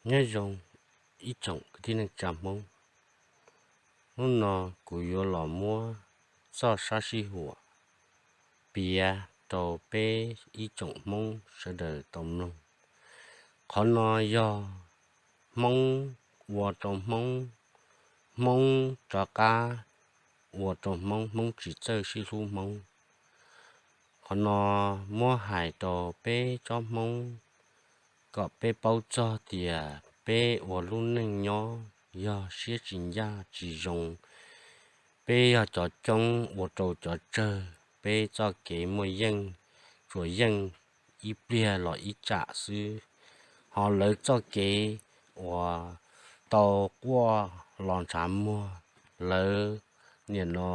Nyob zoo ib tsoom kwv tij neej tsa Hmoob, hnub no kuv yuav los muab txoj sab sij huam piav rau peb ib tsoom Hmoob sawv daws tau mloog. Qhov no yog Hmoob ua rau Hmoob, Hmoob rov qab ua rau Hmoob, Hmoob tsis txawj sib hlub Hmoob. Qhov no muab hais rau peb tsoom Hmoob kom peb paub txog tias peb ua lub neej nyob yog siab tsis ncaj tsis zoo. Peb yog cov coob ua rau cov tsawg, peb txoj kev muaj yeej tsuas yeej ib pliag los ib tsam xwb, ho lawv txoj kev uas tau quaj los ntshav muag, lawv niam no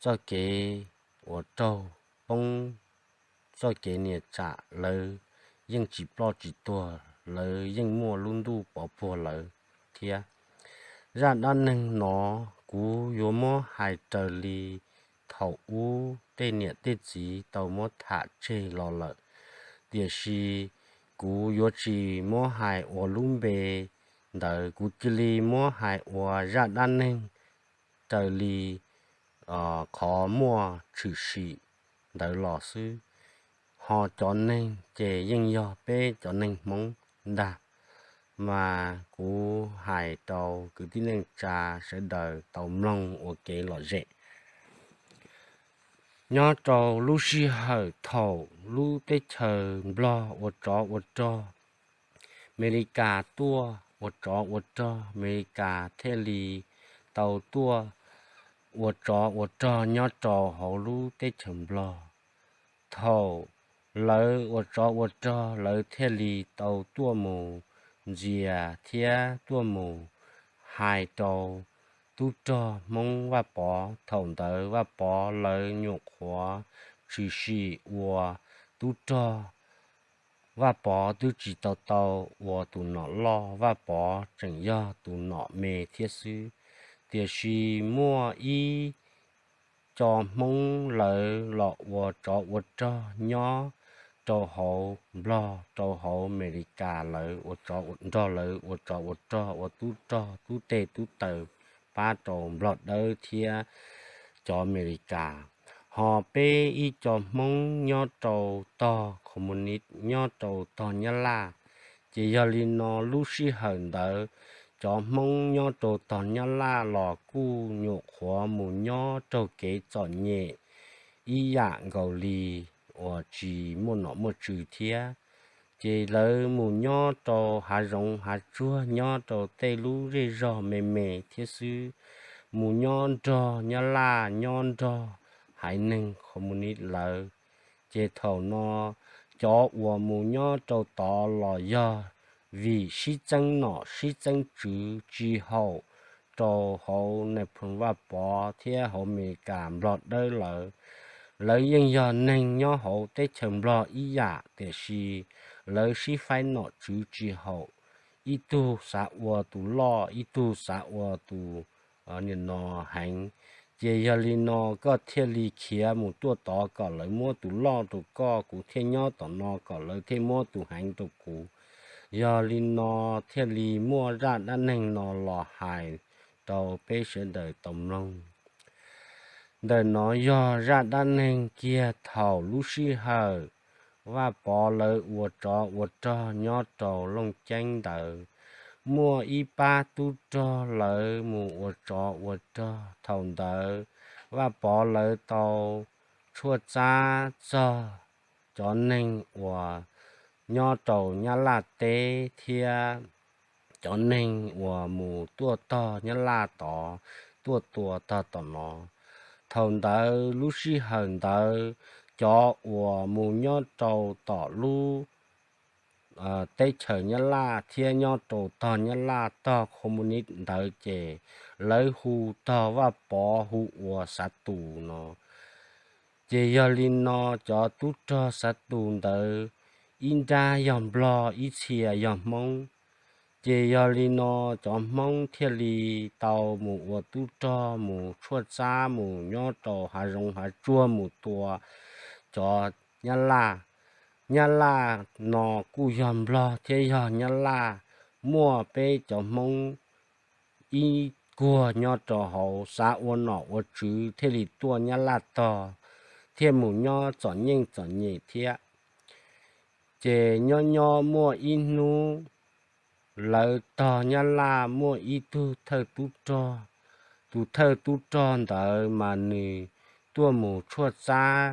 txoj kev uas raug poob, txoj kev niam tsam lawv yeej tsis ploj tsis tuag, lawv yeej muaj lub ntuj pov puag lawv thiab. Zaj dab neeg no kuv yuav muab hais raws li thaum ub tej niam tej txiv tau muab tham tseg los lawm, tiam sis kuv yuav tsis muab hais ua lub npe ntawd, kuv cia li muab hais ua zaj dab neeg raws li qhov muaj tshwm sim ntawd los xwb. Ho cov neeg ces yeej yog peb cov neeg Hmoob ntag, mas kuv hais rau kwv tij neej tsa sawv daws tau mloog ua kev lom zem. Nyob rau lub sij hawm thaum lub teb chaws Nplog ua tsov ua rog, Amelikas tuaj ua tsov ua rog, Amelikas thiaj li tau tuaj ua tsov ua rog nyob rau hauv lub teb chaws Nplog. Thaum lawv ua tsov ua rog, lawv thiaj li tau tuaj mus ntxias thiab tuaj mus hais rau tub rog Hmoob Vaj Pov. Thaum ntawd Vaj Pov lawv nyuam qhuav tshwm sim ua tub rog, Vaj Pov twb tsis tau tau ua tus nom loj, Vaj Pov tseem yog tus nom me thiab xwb. Tiam sis muaj ib co Hmoob lawv los ua tsov ua rog nyob rau hauv Nplog, rau hauv Amelikas, lawv nrog lawv ua tsov ua rog, ua tub rog tub teg tub taw pab rau Nplog dawb thiab cov Amelikas. Ho peb ib co Hmoob nyob rau tog Communist, nyob rau tog Nyab Laj, ces yog li no lub sij hawm ntawd cov Hmoob nyob rau tog Nyab Laj los kuj nyuam qhuav mus nyob raug kev txom nyem ib yam nkaus li uas tsis muaj nom muaj tswv thiab. Ces lawv mus nyob rau hav zoov hav tsuag, nyob rau tej lub zej zog me me thiab xwb, mus nyob nrog Nyab Laj, nyob nrog haiv neeg Communist lawv. Ces thaum no cov uas mus nyob rau tod los yog vim sib txeeb nom sib txeeb tswv tsis haum rau hauv Nais Phoo Vaj Pov thiab hauv Amelikas Nplog dawb lawv. Lawv yeej yog neeg nyob hauv teb chaws Nplog ib yam, tiam sis lawv sib faib nom tswv tsis haum, ib tug xav ua tus loj, ib tug xav ua tus nim no heev. Ces yog li no koj thiaj li khiav mus tuaj tod kom lawv muab tus loj rau koj, kuv thiaj nyob tom no kom lawv thiaj muab tus heev rau kuv. Yog li no thiaj li muaj zaj dab neeg no los hais rau peb sawv daws tau mloog. Ntawm no yog zaj dab neeg kiag thaum lub sij hawm Vaj Pov lawv ua tsov ua rog nyob rau Looj Ceeb ntawd. Muaj ib pab tub rog lawv mus ua tsov ua rog. Thaum ntawd Vaj Pov lawv tau tshuaj txab txog cov neeg uas nyob rau Nyab Laj teb thiab cov neeg uas mus tuaj tog Nyab Laj tod, tuaj tua tog tom no. Thaum ntawd lub sij hawm ntawd cov uas mus nyob rau tom lub teb chaws Nyab Laj thiab nyob rau tog Nyab Laj tog Communist ntawd ces lawv hu tog Vaj Pov hu ua Xav Tus no. Ces yog li no cov tub rog Xav Tus ntawd ib nrab yog Nplog, ib txhia yog Hmoob. Ces yog li no cov Hmoob thiaj li tau mus ua tub rog, mus tshuaj txab, mus nyob rau hav zoov hav tsuag mus tua cov Nyab Laj. Nyab Laj no kuj yog Nplog thiab yog Nyab Laj muaj peb cov Hmoob ib kuag nyob rau hauv xav ua nom ua tswv thiaj li tuaj Nyab Laj tog, thiaj mus nyob txom nyem txom nyem thiab. Ces nyob nyob muaj ib hnub lawv tog Nyab Laj muaj ib tug thawj tub rog. Tus thawj tub rog ntawd mas nws tuaj mus tshuaj txab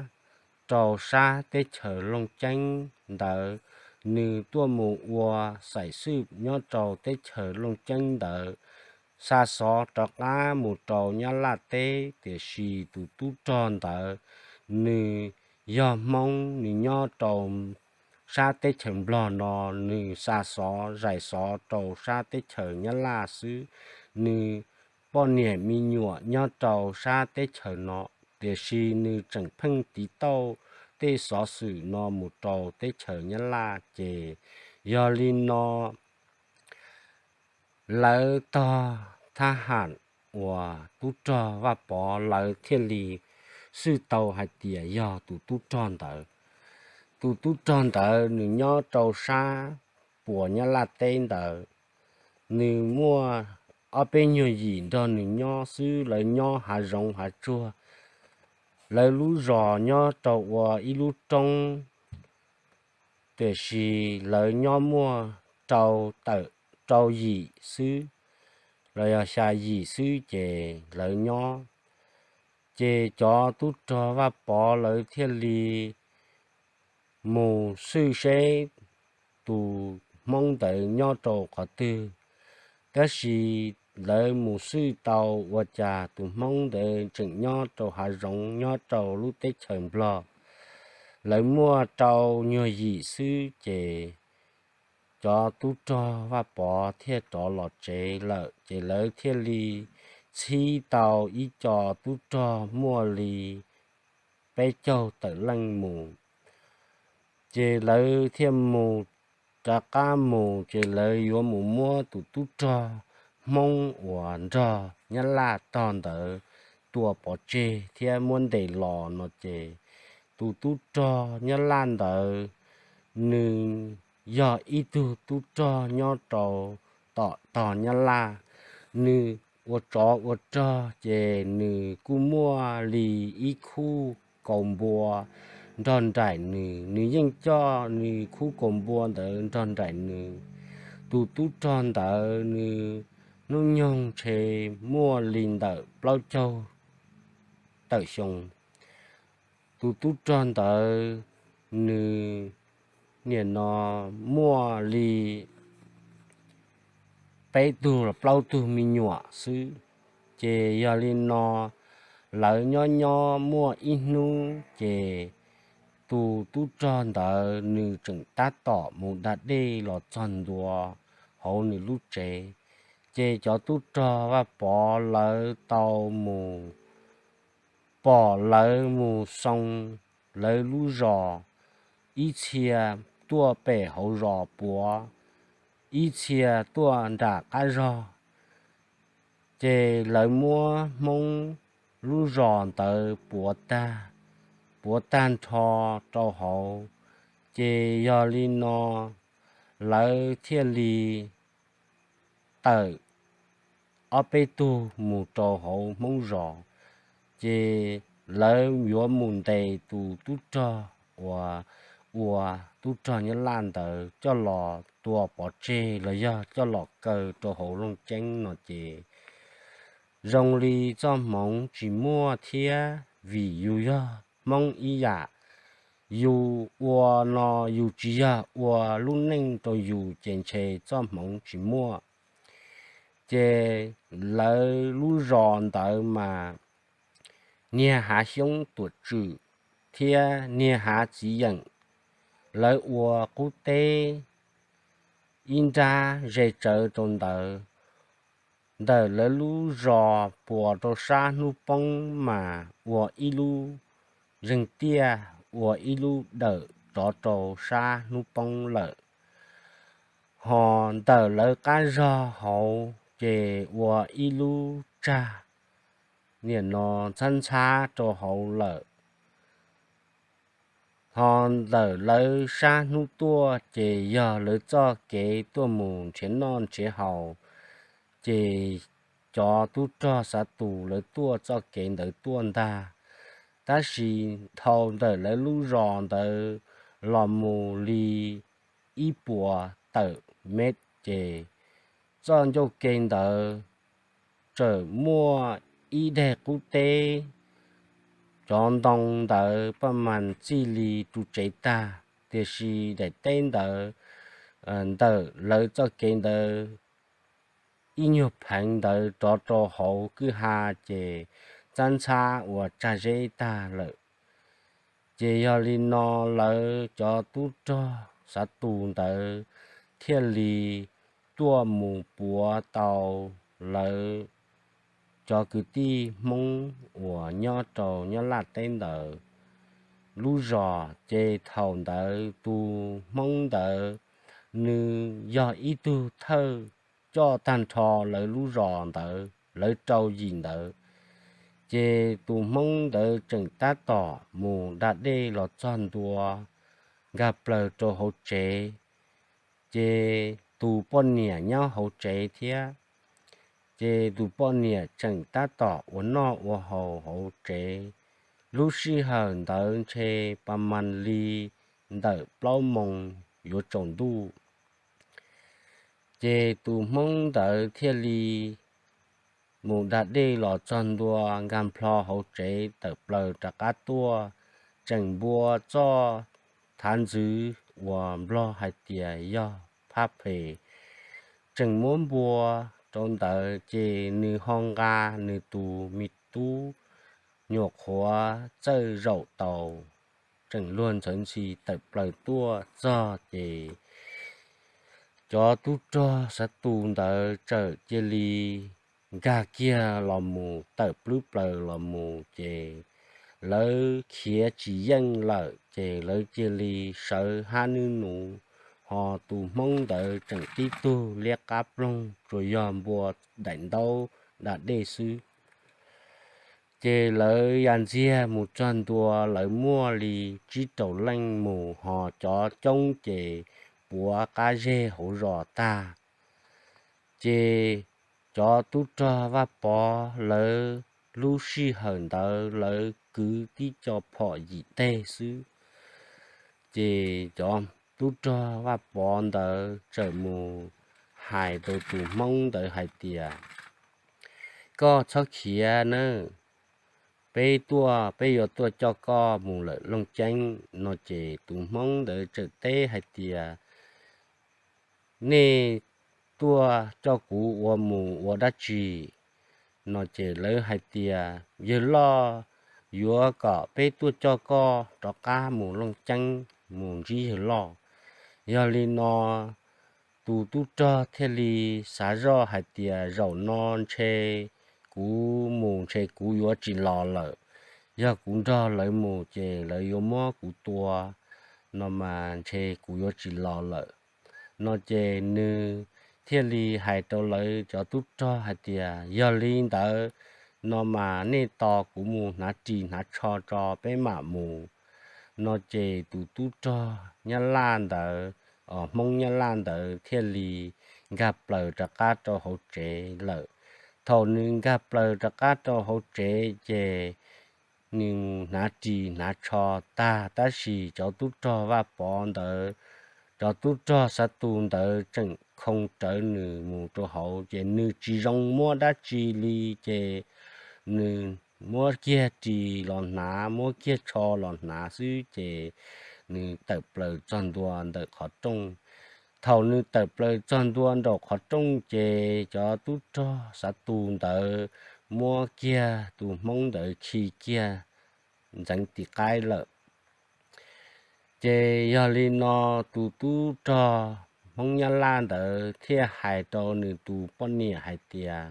rau sab teb chaws Looj Ceeb ntawd, nws tuaj mus ua xais xwj nyob rau teb chaws Looj Ceeb ntawd, xa xov rov qab mus rau Nyab Laj teb, tiam sis tus tub rog ntawd nws yog Hmoob, nws nyob rau sab teb chaws Nplog no, nws xa xov zais xov rau sab teb chaws Nyab Laj xwb. Nws poj niam me nyuam nyob rau sab teb chaws no, tiam sis nws tseem pheej tiv tauj tej xov xwm no mus rau teb chaws Nyab Laj. Ces yog li no lawv tog thab ham uas tub rog Vaj Pov lawv thiaj li xwj tau hais tias yog tus tub rog ntawd. Tus tub rog ntawd nws nyob rau sab puas Nyab Laj teb ntawd, nws muaj ob peb nyuag yim nrog nws nyob xwb, lawv nyob hav zoov hav tsuag. Lawv lub zos nyob rau ua ib lub roob, tiam sis lawv nyob muaj rau tawm rau yim xwb, los yog xya yim xwb ces lawv nyob. Ces cov tub rog Vaj Pov lawv thiaj li mus xwj seb tus Hmoob ntawd nyob rau qhov twg. Tab sis lawv mus xwj tau ua cas tus Hmoob ntawd tseem nyob rau hav zoov nyob rau lub teb chaws Nplog. Lawv muaj rau nyuag yim xwb ces cov tub rog Vaj Pov thiaj rov los tsev lawm, ces lawv thiaj li txhib tau ib co tub rog muaj li peb caug tawm leej mus. Ces lawv thiaj mus, rov qab mus ces lawv yuav mus muab tus tub rog Hmoob uas nrog Nyab Laj tog ntawd tua pov tseg thiab muab ntes los no ces tus tub rog Nyab Laj ntawd nws yog ib tug tub rog nyob rau tom tog Nyab Laj. Nws ua tsov ua rog ces nws kuj muaj li ib khub kaus npua nrog nraim nws, nws yeej coj nws khub kaus npua ntawd nrog nraim nws. Tus tub rog ntawd nws hnub nyoog ntshe muaj li ntawm plaub caug tawm xyoo. Tus tub rog ntawd nws nim no muaj li peb tug los plaub tug me nyuam xwb. Ces yog li no lawv nyob nyob muaj ib hnub ces tus tub rog ntawd nws tseem tab tom mus da dej los txog ntua hauv nws lub tsev. Ces cov tub rog Vaj Pov lawv tau mus pom lawv mus xoo lawv lub zos, ib txhia tuaj pem hauv zos puav, ib txhia tuaj nram qab zog. Ces lawv muab Hmoob lub zos ntawd puav tag, puav tag nrho rau hauv. Ces yog li no lawv thiaj li tawm ob peb tug mus rau hauv Hmoob zos, ces lawv yuav mus ntes tus tub rog uas ua tub rog Nyab Laj ntawd coj los tua pov tseg los yog coj los kaw rau hauv Looj Ceeb no ces zoo li txoj hmoov tsis muaj thiab, vim yus yog Hmoob ib yam, yus ua no yus tsis yog ua lub neej rau yus ces ntshe txoj hmoov tsis muaj. Ces lawv lub zos ntawd mas niag hav xyoob tuam tswm thiab niag hav txiv yeem, lawv ua qub teb ib nrab ze tsawv rau ntawd. Ntawm lawv lub zos puas rau sab hnub poob mas ua ib lub zeeg tiaj, ua ib lub dawm rov rau sab hnub poob lawm. Hos ntawm lawv qab zog hauv ces ua ib lub tsag, nim no ntxhab ntxhab rau hauv lawm. Ho ntawm lawv sab hnub tuaj ces yog lawv txoj kev tuaj mus nrhiav noj nrhiav haus, ces cov tub rog xav tus lawv tuaj txoj kev ntawd tuaj ntag. Tab sis dhau ntawm lawv lub zos ntawd los mus li ib puas tawm mev ces txoj ncauj ke ntawd txawm muaj ib daim qub teb, cov ntoo ntawd paj mas txij li ru tsev tag, tiam sis daim teb ntawd ntawm lawv txoj kev ntawd ib nyuag pheev ntawd rov rau hauv kwj ha ces txab ntxhab ua tsag zeb tag lawm. Ces yog li no lawv cov tub rog xav tus ntawd thiaj li tuaj mus puav tau lawv cov kwv tij Hmoob uas nyob rau Nyab Laj teb ntawd lub zos. Ces thaum ntawd tus Hmoob ntawd nws yog ib tug thawj coj tag nrho lawv lub zos ntawd, lawv rau yim ntawd. Ces tus Hmoob ntawd tseem tab tom mus da dej los txog ntua, nkag plaws rau hauv tsev, ces tus poj niam nyob hauv tsev thiab. Ces tus poj niam tseem tab tom ua noj ua haus hauv tsev. Lub sij hawm ntawd ntshe pas mas li ntawm plaub moos yuav tsaus ntuj. Ces tus Hmoob ntawd thiaj li mus da dej los txog ntua, nkag nplho hauv tsev tawm plaws rov qab tuaj, tseem npua txoj thav ntxwv uas Nplog hais tias yog phab phem, tseem muab npua rau ntawd. Ces nws ho nqa nws tus me tub nyuam qhuav txawj zaum taus, tseem luag ntxhawv ntxhi tawm plaws tuaj txog ces cov tub rog xav tus ntawd txawm cia li nkag kiag los mus, tawm plwb plaws los mus ces lawv khiav tsis yeej lawm ces lawv cia li sawv hab nub nus, ho tus Hmoob ntawd tseem tib tug liab qab ploog tsuas yog npua daim ntaub da dej xwb. Ces lawv ya ntxiag mus txog ntua, lawv muaj li tsib rau leej mus, ho cov coob ces puav qab zeg hauv zos tag. Ces cov tub rog Vaj Pov lawv lub sij hawm ntawd lawv kwv tib co phom yim teg xwb. Ces cov tub rog Vaj Pov ntawd txawm mus hais rau tus Hmoob ntawd hais tias, koj txhob khiav nawb, peb tuaj, peb yuav tuaj coj koj mus lawm Looj Ceeb no. Ces tus Hmoob ntawd txawm teb hais tias, nej tuaj coj kuv ua mus ua dab tsi? No ces lawv hais tias, yawg loj yuav kom peb tuaj coj koj rov qab mus Looj Ceeb mus ntsib yawg loj. Yog li no tus tub rog thiaj li xav zoj hais tias, zaum no ntshe kuv mus ntshe kuv yuav tsis los lawm. Yog kuv nrog lawv mus ces lawv yuav muab kuv tua, no mas ntshe kuv yuav tsis los lawm. No ces nws thiaj li hais rau lawv cov tub rog hais tias, yog li ntawd no mas nej tos kuv mus hnav ris hnav tsho tso peb mam mus. No ces tus tub rog Nyab Laj ntawd, Hmoob Nyab Laj ntawd thiaj li nkag plaws rov qab rau hauv tsev lawm. Thaum nws nkag plaws rov qab rau hauv tsev ces nws mus hnav ris hnav tsho tag, tab sis cov tub rog Vaj Pov ntawd, cov tub rog Xav Tus ntawd tseem khoo rawv nws mus rau hauv, ces nws tsis zoo muab dab tsi li, ces nws muab kiag ris los hnav, muab kiag tsho los hnav xwb, ces nws tawm plaws txog ntua ntawm qhov rooj. Thaum nws tawm plaws txog ntua nraum qhov rooj, ces cov tub rog Xav Tus ntawd muab kiag tus Hmoob ntawd khi kiag ntxeev tim qaib lawm. Ces yog li no tus tub rog Hmoob Nyab Laj ntawd thiaj hais rau nws tus poj niam hais tias,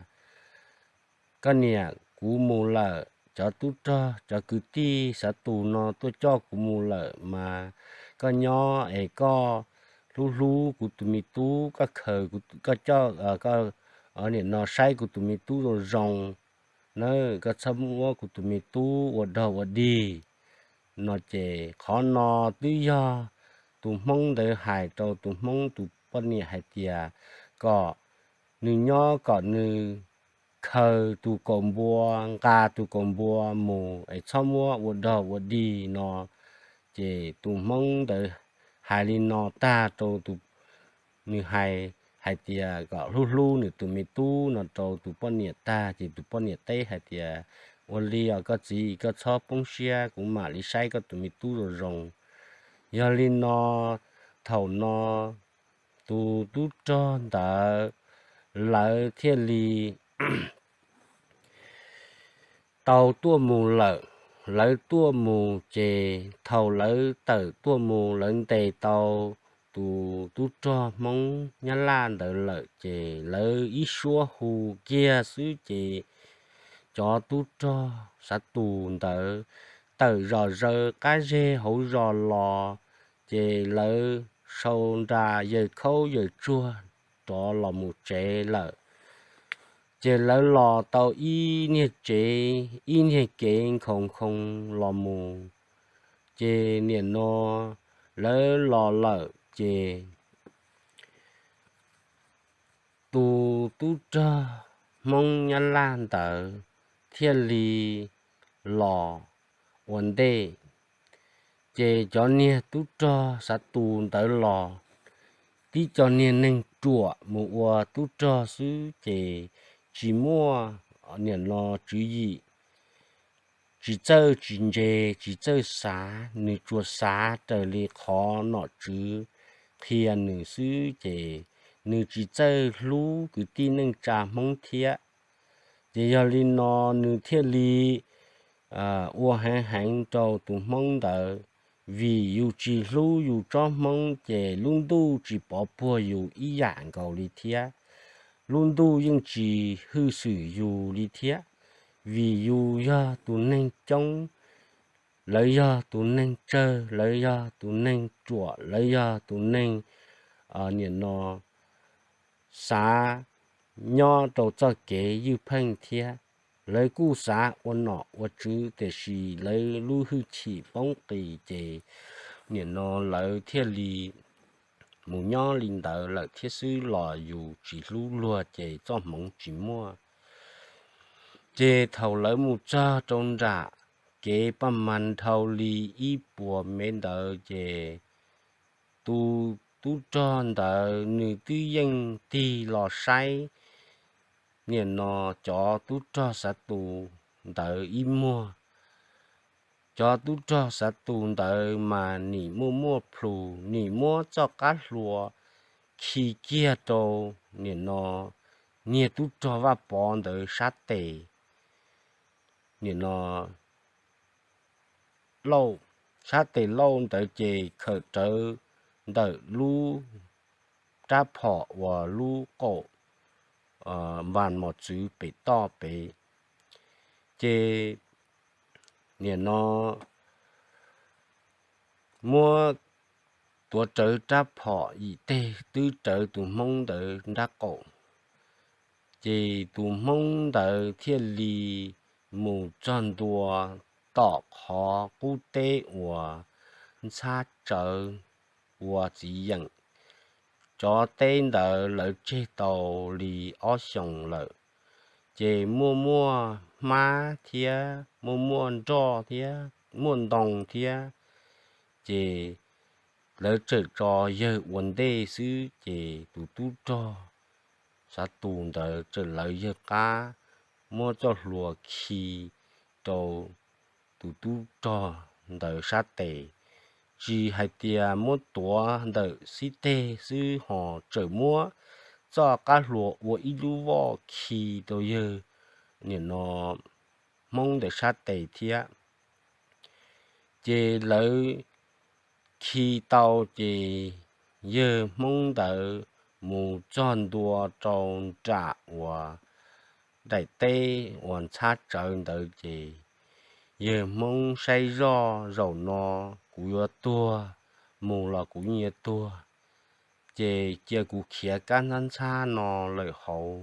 koj niam, kuv mus lawm, cov tub rog cov kwv tij Xav Tus no tuaj coj kuv mus lawm, mas koj nyob es koj hlub hlub kuv tus me tub, koj khaws, koj coj, koj nim no saib kuv tus me tub zoo zoo nawb, koj txhob muab kuv tus me tub ua dog ua dig. no ces qhov no twb yog tus Hmoob ntawd hais rau tus Hmoob tus poj niam hais tias kom nws nyob kom nws khaws tus kaus npua, nqa tus kaus npua mus es txhob muab ua dog ua dig no. Ces tus Hmoob ntawd hais li no tag rau tus, nws hais, hais tias kom hlub hlub nws tus me tub no rau tus poj niam tag ces tus poj niam teb hais tias, ua li os koj txiv, koj txhob poob siab, kuv mam li saib koj tus me tub zoo zoo. Yog li no, thaum no tus tub rog ntawd lawv thiaj li tau tuaj mus lawm. Lawv tuaj mus ces thaum lawv tawm tuaj mus lawv ntes tau tus tub rog Hmoob Nyab Laj ntawd lawm ces lawv ib suab hu kiag xwb ces cov tub rog Xav Tus ntawd tawm zom zaws qab zej hauv zos los, ces lawv sau nra yawg khaub yawg tsuag rov los mus tsev lawm. Ces lawv los tau ib niag tsev ib niag kev nkhaus nkhaus los mus, ces nim no lawv los lawm ces tus tub rog Hmoob Nyab Laj ntawd thiaj li los ua ntej. Ces cov niag tub rog Xav Tus ntawd los, tib co niag neeg ruam mus ua tub rog xwb ces tsis muaj nim no tswv yim, tsis txawj tsis ntse, tsis txawj xav, nws tsuas xav raws li qhov nom tswv qhia nws xwb ces nws tsis txawj hlub kwv tij neej tsa Hmoob thiab. Ces yog li no nws thiaj li ua heev heev rau tus Hmoob ntawd, vim yus tsis hlub yus tsob Hmoob ces lub ntuj tsis pov puag yus ib yam nkaus li thiab. Lub ntuj yeej tsis hwj xwm yus li thiab, vim yus yog tus neeg coob, lawv yog tus neeg tsawg, lawv yog tus neeg ruam, lawv yog tus neeg nim no xav nyob rau txoj kev ywj pheej thiab. Lawv kuj xav ua nom ua tswv tiam sis lawv lub hwj chim poob qis ces nim no lawv thiaj li mus nyob li ntawd lawm thiab xwb los yus tsis hlub luag ces txoj hmoov tsis muaj. Ces thaum lawv mus txog rau nram kev paj mas dhau li ib puas mev ntawd ces tus tub rog ntawd nws twb yeej tig los saib nim no cov tub rog Xav Tus ntawd ib muag. Cov tub rog Xav Tus ntawd mas nim muaj muaj plhus, nim muab txoj qab hlua khi kiag rau nim no niag tub rog Vaj Pov ntawd sab tes, nim no lauj, sab tes lauj ntawd ces khawm rawv ntawm lub rab phom uas lub qaum vas mos txwv pem toj pem. Ces nim no muab tuav rawv rab phom yim teg twb rawv tus Hmoob ntawd nrab qaum. Ces tus Hmoob ntawd thiaj li mus txog ntua tom qhov qub teb uas ntxhab tsawv ua txiv yeem. Cov teb ntawd lawv tseg tau li ob xyoos lawm, ces muaj muaj hmab thiab muaj muaj nroj thiab muaj ntoo thiab. Ces lawv tseem tso yawg ua ntej xwb ces tus tub rog Xav Tus ntawd tseem lawv yawg qab muab txoj hlua khi rau tus tub rog ntawd sab tes, tsis hais tias muab tuav ntawm xib teg xwb ho tseem muab txoj qab hlua ua ib lub voj khi rau yawg nim no Hmoob ntawd sab tes thiab. Ces lawv khi tau ces yawg Hmoob ntawd mus txog ntua rau nram uas daim teb uas ntxhab tsawv ntawd ces yawg Hmoob saib zoj, zaum no kuv yuav tuag, mus los kuv yeej yuav tuag, ces cia kuv khiav kab ntxhab ntxhab no lawm hauv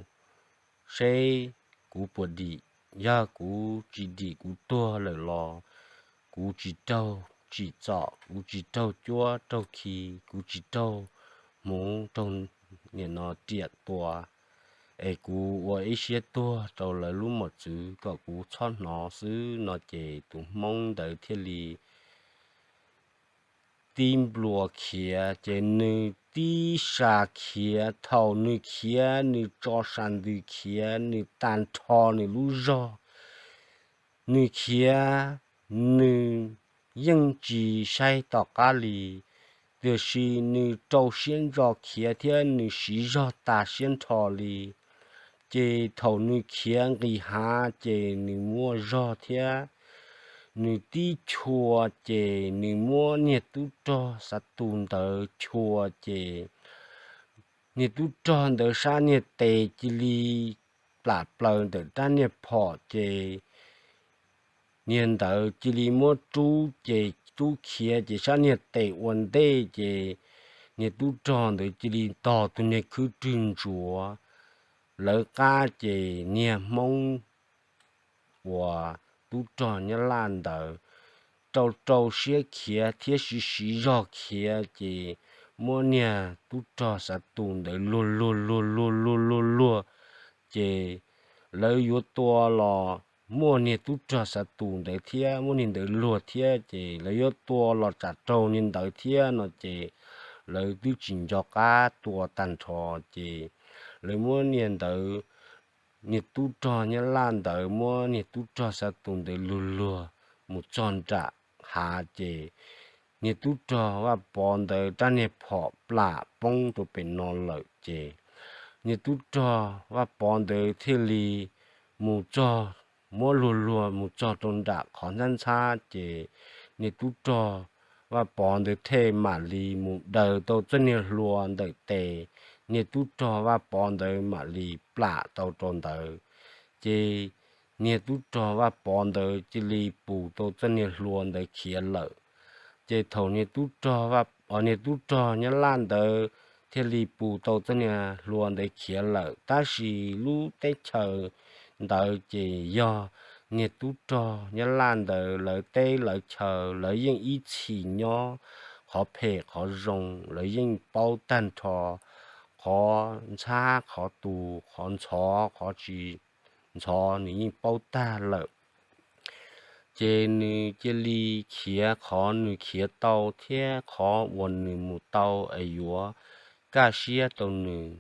seb kuv puas dim. Yog kuv tsis dim kuv tuag lawm los kuv tsis raug tsim txom, kuv tsis raug cuab raug khi, kuv tsis raug hmuv raug nim no riam tua, es kuv ua ib siab tuag rau lawv lub mos txwv kom kuv txhob hnov xwb no ces tus Hmoob ntawd thiaj li tib nplua khiav ces nws tib sa khiav. Thaum nws khiav, nws tso sa ntws khiav, nws tag nrho nws lub zog, nws khiav, nws yeej tsis saib tom qab li, tiam sis nws rau siab ntso khiav thiab nws siv zog tas siab nrho li. Ces thaum nws khiav nqis hav ces nws muaj zog thiab, nws tib chua ces nws muab niag tub rog xav tus ntawd chua ces niag tub rog ntawd sab niag tes cia li plam plaws ntawm rab niag phom ces niag ntawd cia li muab rub ces rub khiav ces sab niag tes ua ntej ces niag tub rog ntawd cia li tog tus niag khwb rwg ntsuav lawv qab ces niag Hmoob uas tub rog Nyab Laj ntawd rau rau siab khiav thiab siv siv zog khiav ces muab niag tub rog xav tus ntawd luag luag luag luag luag luag luag ces lawv yuav tua los muaj niag tub rog xav tus ntawd thiab muaj niag ntawd luag thiab ces lawv yuav tua los tsam raug niag ntawd thiab no ces lawv twb tsis nco qab tua tag nrho ces lawv muab niag ntawd, niag tub rog Nyab Laj ntawd muab niag tub rog xav tus ntawd luag luag mus txog nram hav ces niag tub rog Vaj Pov ntawd rab niag phom plam poob rau pem no lawm ces niag tub rog Vaj Pov ntawd thiaj li mus txog, muab luag luag mus txog rau nram qhov ntxhab ntxhab ces niag tub rog Vaj Pov ntawd thiaj mam li mus daws tau txoj niag hlua ntawm tes, niag tub rog Vaj Pov ntawd mam li plam tau rau ntawd ces niag tub rog Vaj Pov ntawd cia li pus tau txoj niag hlua ntawd khiav lawm. Ces thaum niag tub rog, niag tub rog Nyab Laj ntawd thiaj li pus tau txoj niag hlua ntawd khiav lawm tab sis lub teb chaws ntawd ces yog niag tub rog Nyab Laj ntawd lawv teb lawv chaw lawv yeej ib txhis nyob, qhov phem qhov zoo lawv yeej paub tag nrho, qhov ntxhab qhov tus, qhov ntxhov qhov tsis ntxhov nws yeej paub tag lawm. Ces nws cia li khiav qhov nws khiav tau thiab qhov uas nws mus tau es yuav kaj siab rau nws.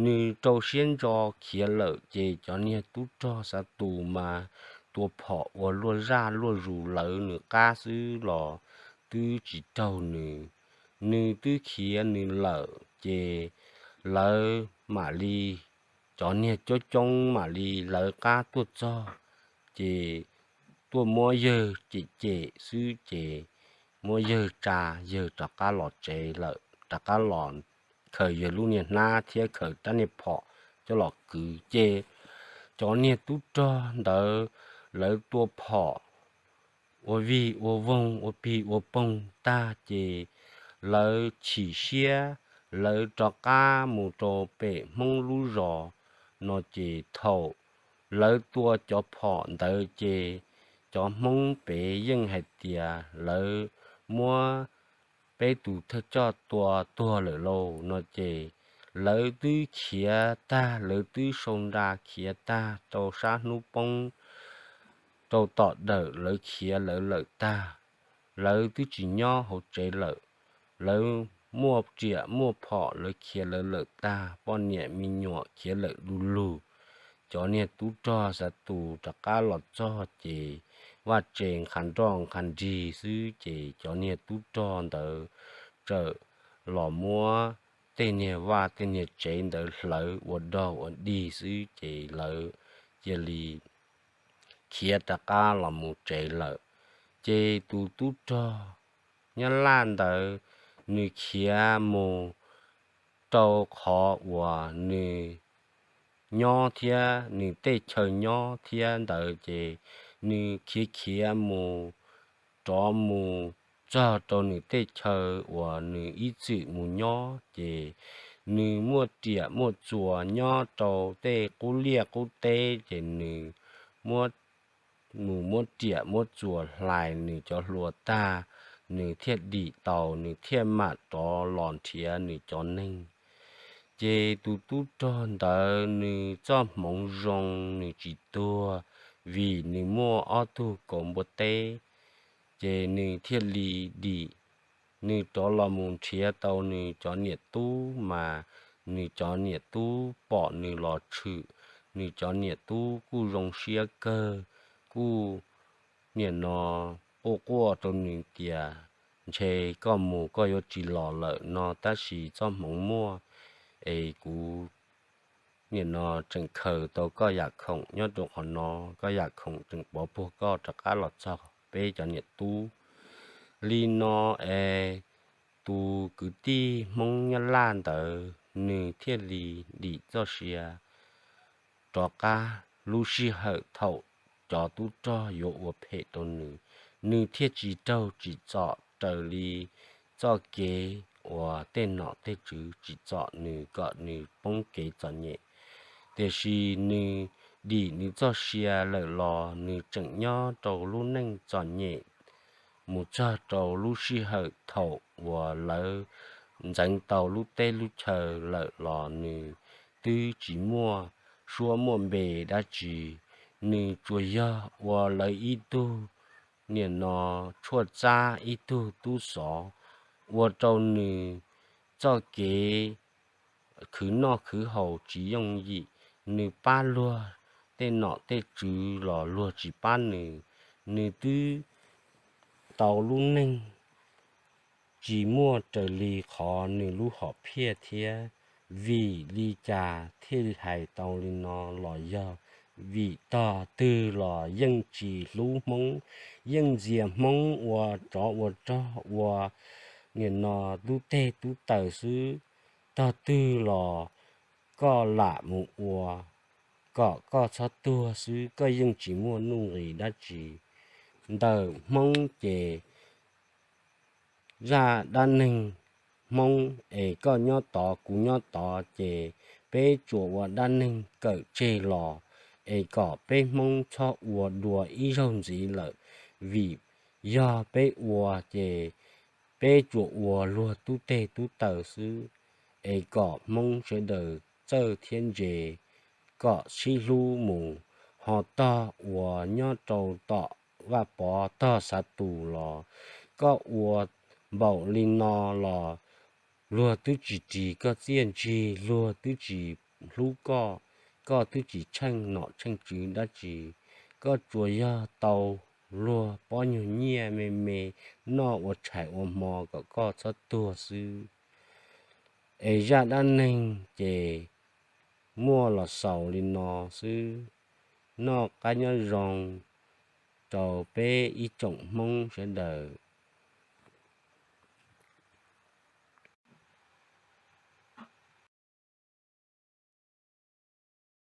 Nws rau siab ntso khiav lawm ces cov niag tub rog xav tus mas tua phom ua luaj zaj luaj zus lawv nws qab xwb los twb tsis raug nws. Nws twb khiav nws lawm ces lawv mam li, cov niag coob coob mam li lawv qab tuaj txog ces tuaj muab yawg cem cem xwb ces muab yawg tsa, yawg rov qab los tsev lawm, rov qab los khaws yawg lub niag hnab thiab khaws rab niag phom coj los kwv ces cov niag tub rog ntawd lawv tua phom ua vij ua voog ua pig ua poog tag ces lawv chim siab, lawv rov qab mus rau pem Hmoob lub zos no ces thaum lawv tua cov phom ntawd ces cov Hmoob pem yeej hais tias lawv muab peb tus thawj coj tua tuag lawm lauj no ces lawv twb khiav tag, lawv twb sau nra khiav tag rau sab hnub poob rau tom dawm lawv khiav lawv lawm tag, lawv twb tsis nyob hauv tsev lawm, lawv muaj riam muaj phom lawv khiav lawv lawm tag, poj niam me nyuam khiav lawm du lug. Cov niag tub rog xav tus rov qab los txog ces vaj tse nqha nroj nqha nrig xwb ces cov niag tub rog ntawd txawm los muab tej niag vaj tej niag tsev ntawd hlawv ua dog ua dig xwb ces lawv cia li khiav rov qab los mus tsev lawm. Ces tus tub rog Nyab Laj ntawd nws khiav mus rau qhov uas nws nyob thiab nws tej chaw nyob thiab ntawd ces nws khiav khiav mus rov mus txog rau nws tej chaw uas nws ib txwm mus nyob ces nws muaj riam muaj txuas nyob rau tej qub liaj qub teb ces nws muab mus muab riam muab txuas hlais nws cov hlua tag, nws thiaj dim tau, nws thiaj mam rov los nrhiav nws cov neeg. Ces tus tub rog ntawd nws txoj hmoov zoo, nws tsis tuag, vim nws muaj ob tug kauv npua teb, ces nws thiaj li dim. Nws rov los mus nrhiav tau nws cov niam tub mas nws cov niam tub pom nws los tshwm, nws cov niam tub kuj zoo siab kawg, kuj nim no quaj quaj rau nws tias, ntshe koj mus koj yuav tsis los lawm no, tab sis txoj hmoov muaj es kuv nim no tseem khaws tau koj yam khoom nyob rau qhov no, koj yam khoom tseem pov puag koj rov qab los txog peb cov niam tub. Li no es tus kwv tij Hmoob Nyab Laj ntawd nws thiaj li dim txoj sia rov qab. Lub sij hawm thaum cov tub rog yuav ua phem rau nws, nws thiaj tsis raug tsim txom raws li txoj kev uas tej nom tej tswv tsim txom nws kom nws poob kev txom nyem. Tiam sis nws dim nws txoj sia lawm los nws tseem nyob rau lub neej txom nyem mus txog rau lub sij hawm thaum uas lawv ntxeev tau lub teb lub chaw lawm los nws twb tsis muaj suab muaj npe dab tsi. Nws tsuas yog ua lawv ib tug nim no tshuaj txab, ib tug tub xov, ua rau nws txoj kev khwv noj khwv haus tsis yooj yim. Nws pab luag tej nom tej tswv los luag tsis pab nws. Nws twb tau lub neej tsis muaj raws li qhov nws lub hom phiaj thiab. Vim li cas thiaj hais tau li no los yog vim tog twg los yeej tsis hlub Hmoob, yeej ntxias Hmoob ua tsov ua rog, ua nim no tub teg tub taws xwb. Tog twg los koj lam mus ua kom koj txhob tuag xwb, koj yeej tsis muaj nuj nqis dab tsi. Ntawm Hmoob ces zaj dab neeg Hmoob es koj nyob tod kuv nyob tod ces peb tsuas ua dab neeg kawm tseg los es kom peb Hmoob txhob ua dua ib zaug ntxiv lawm, vim yog peb ua ces peb tsuas ua luag tub teg tub taws xwb. Es kom Hmoob sawv daws txawj thiab ntse, kom sib hlub mus. Ho tog uas nyob rau tom Vaj Pov tog Xav Tus los koj ua npaum li no los luag twb tsis ris koj txiaj ntsig, luag twb tsis hlub koj, koj twb tsis tsheej nom tsheej tswv dab tsi. Koj tsuas yog tau luag pob nyuag nyiaj me me noj ua tshais ua hmo kom koj txhob tuag xwb. Es zaj dab neeg ces muaj los xaus li no xwb. Noj qab nyob zoo rau peb ib tsoom Hmoob sawv daws.